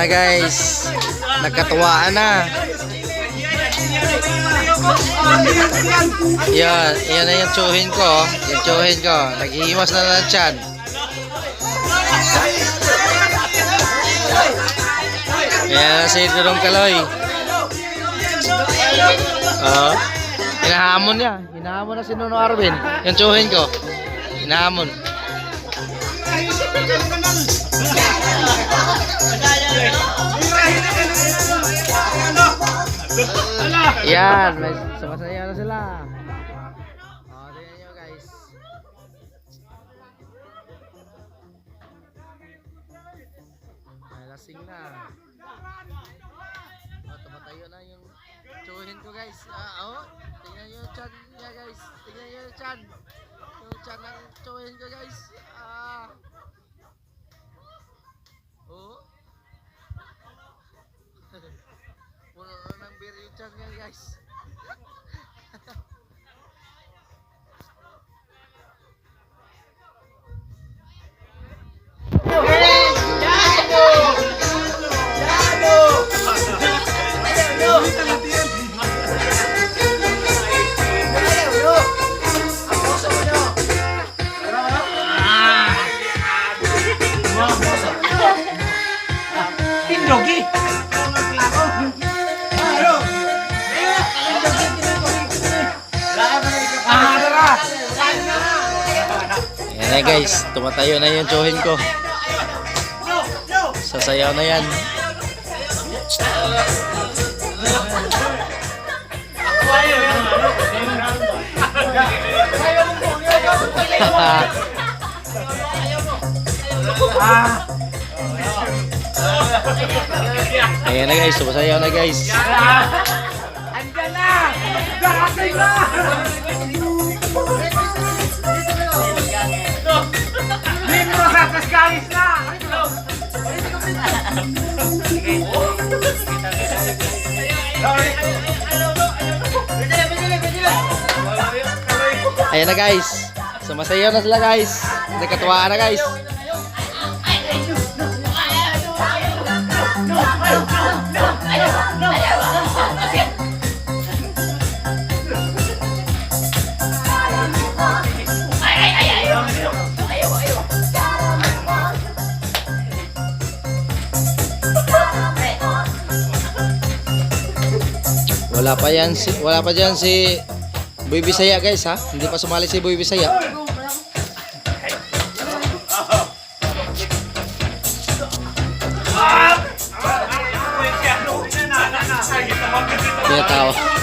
na, guys. Nagkatuwaan na. Yan, yan na yung tsuhin ko. Oh. Yung tsuhin ko. Naghihimas na ng tiyan. Yan na si Dudong Kaloy. Oo. Hinahamon niya. Hinahamon na si Nuno Arvin. Yung tsuhin ko. Hinahamon. Yan, may sumasayaw na sila. Oh, tingnan nyo, guys. Ay, lasing na. Oh, tumatayo na yung tsuhin ko, guys. Ah, oh, tingnan nyo yung chan niya, guys. Tingnan nyo yung chan. Yung chan ng tsuhin ko, guys. Ah. Oh. Puno na ng beer yung chan niya, guys. Tindogi. Ah, tara. Ayan na, guys, tumatayo na yung tsuhin ko. Sasayaw na yan. Ayan na, guys, sumasayaw na, guys. Andyan na! Darating na! Libro sa Cascaris na! Ayan na, guys. Sumasayaw na sila, guys. Nagkatuwaan na, guys. Wala pa diyan si Boy Bisaya, guys, ha. Hindi pa sumali si Boy Bisaya. Tinatawa.